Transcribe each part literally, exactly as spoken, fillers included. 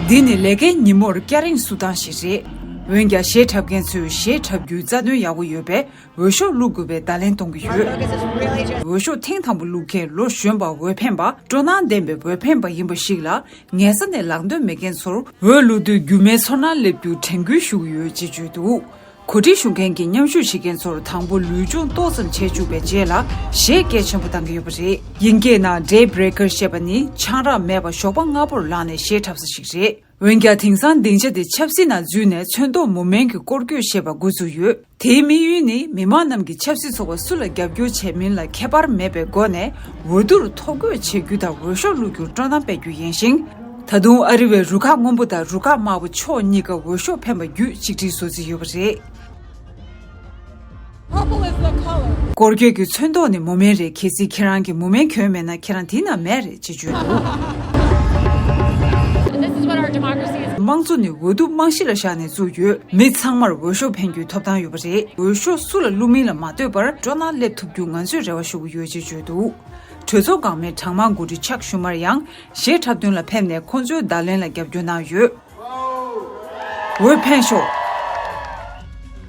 འདི་ནི་ལས་ཀའི་ཉིན་མོར་སྐྱ་རེངས་སུ་བཏང་ཞིག་རེད། འོན་ཀྱང་གཞས་འཁྲབ་མཁན་ཚོས་གཞས་འཁྲབ་རྒྱུའི་རྩ་དོན་ཡག་པོ་ཡོད་པས། འོས་ཤོག་བླུག་དགོས་པའི་བརྡ་ལན་གཏོང་གི་ཡོད། འོས་ཤོག་ཐེངས་དང་པོ་བླུག་མཁན་ལོ་གཞོན་པ་འོས་འཕེན་པ། སྤྲོ་སྣང་ལྡན་པའི་འོས་འཕེན་པ་ཡིན་པ་ཞིག་ལ། ཉལ་ས་ནས་ལངས་འདོད་མེད་མཁན་ཚོར་འོས་བླུག་དུས་རྒྱུ་མའི་ཚོར་སྣང་སླེབས་རྒྱུ་དྲན་སྐུལ་ཞུ་གི་ཡོད་ཅེས་བརྗོད་འདུག། གོ་སྒྲིག་ཞུ་མཁན་གྱིས་མཉམ་ཞུགས་བྱེད་མཁན་ཚོར་དང་པོ་ལུས་སྦྱོང་ཏོག་ཙམ་བྱས་བཅུག་པའི་རྗེས་ལ་གཞས་གལ་ཆེན་པོ་གཏང་གི་ཡོད་པ་རེད། དབྱིན་སྐད་ནང་Daybreaker ཞེས་པ་ནི་ཆང་རག་མེད་པར་ཞོགས་པ་སྔ་པོར་ལངས་ནས་གཞས་འཁྲབ་ས་ཞིག་རེད། འོན་ཀྱང་དེང་སང་སྡིངས་ཆ་དེ་ཆབ་སྲིད་ནང་འཛུལ་ནས་ཚོན་མདོག་མུ་མེན་གྱི་སྐོར་སྐྱོད་ཞེས་པ་འགོ་འཛུགས་ཡོད། དེའི་དམིགས་ཡུལ་ནི་མི་མང་རྣམས་ཀྱིས་ཆབ་སྲིད་ཚོགས་པ་སུ་ལ་རྒྱབ་སྐྱོར་བྱས་མིན་ལ་ཁྱད་པར་མེད་པའི་སྒོ་ནས་འོས་བསྡུར་ཐོ་འགོད་བྱེད་རྒྱུ་དང་འོས་ཤོག་བླུག་རྒྱུར་སྤྲོ་སྣང་སྤེལ་རྒྱུ་ཡིན་ཞིང་། ད་དུང་ཨ་རི་བའི་རུ་ཁག་སྔོན་པོ་དང་རུ་ཁག་དམར་པོ་ཕྱོགས་གཉིས་ཀ་འོས་ཤོག་འཕེན་པ་བརྒྱུད་ཆིག་སྒྲིལ་བཟོ་རྩིས་ཡོད་པ་རེད། Purple is the color. སྐོར་སྐྱོད་ཀྱི་ཚོན་མདོག་ནི་མུ་མེན་རེད། གལ་སྲིད་ཁྱེད་རང་གིས་མུ་མེན་གྱོན་མེད་ན་ཁྱེད་རང་དེའི་ནང་མེད་རེད་ཅེས་བརྗོད་འདུག། This is what our democracy is. དམངས་གཙོ་ནི་འོས་བསྡུ་རྨང་གཞི་ལ་བཞག་ནས་བཙུགས་ཡོད། མི་ཚང་མར་འོས་ཤོག་འཕེན་རྒྱུའི་ཐོབ་ཐང་ཡོད་པ་རེད། འོས་ཤོག་སུ་ལ་བླུག་མིན་ལ་མ་ལྟོས་པར་སྤྲོ་སྣང་སླེབས་ཐུབ་རྒྱུ་ང་ཚོས་རེ་བ་ཞུ་གི་ཡོད་ཅེས་བརྗོད་འདུག། གྲོས་ཚོགས་འགག་མེད་གྲངས་མང་འགོ་ཁྲིད་ཆག་ཤུ་མར་ཡང་གཞས་འཁྲབ་སྟོན་ལ་ཕེབས་ནས་ཁོང་ཚོའི་བརྡ་ལན་ལ་རྒྱབ་སྐྱོར་གནང་ཡོད། འོས་འཕེན་ཤོག།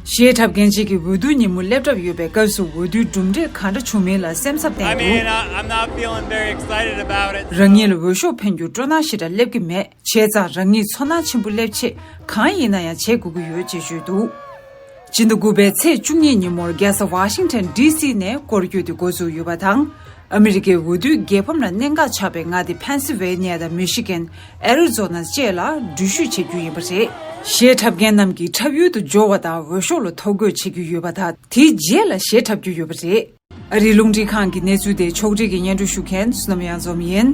གཞས་འཁྲབ་མཁན་ཅིག་གིས་འོས་བསྡུ་ཉིན་མོ་སླེབས་གྲབས་ཡོད་པའི་སྐབས་སུ་འོས་བསྡུའི་གྲུབ་འབྲས་གང་འདྲ་བྱུང་མིན་ལ་སེམས་འཚབ་I བསྟན་mean, འདུག། I, I'm not feeling very excited about it. རང་ཉིད་ལ་འོས་ཤོག་འཕེན་རྒྱུར་སྤྲོ་སྣང་ཞེ་དྲག་སླེབས་ཀྱི་མེད། བྱས་ཙང་རང་ཉིད་ཚོར་སྣང་ཆེན་པོ་སླེབས་ཆེད་གང་ཡིན་ན་ཡང་བྱེད་དགོས་ཀྱི་ཡོད་ཅེས་བརྗོད་འདུག། སྤྱི་ཟླ་དགུ་པའི་ཚེས་བཅུ་གཉིས་ཉིན་མོར་རྒྱལ་ས་ཝ་ཤིང་ཊོན་ཌི་སི་ནས་སྐོར་སྐྱོད་དེ་འགོ་འཛུགས་ཡོད་པ་དང་། ཨ་མི་རི་ཀའི་འོས་བསྡུའི་རྒྱལ་ཕམ་ལ་གནད་འགག་ཆགས་པའི་མངའ་སྡེ་ཕེན་སི་ཝེ་ནི་ཡ་དང་མི་ཤི་གན། ཨེ་རི་ཛོ་ན་བཅས་ལ་འགྲུལ་བཞུད་བྱེད་རྒྱུ་ཡིན་པ་རེད། གཞས་འཁྲབ་མཁན་རྣམས་ཀྱིས་འཁྲབ་ཡུལ་དུ་འབྱོར་བ་དང་འོས་ཤོག་ལ་ཐོ་འགོད་བྱེད་རྒྱུ་ཡོད་པ་དང་། དེའི་རྗེས་ལ་གཞས་འཁྲབ་རྒྱུ་ཡོད་པ་རེད། ཨ་རིའི་རླུང་འཕྲིན་ཁང་གི་གནས་ཚུལ་དེ་ཕྱོགས་སྒྲིག་གིས་སྙན་སྒྲོན་ཞུ་མཁན་བསོད་ནམས་གཡང་འཛོམས་ཡིན།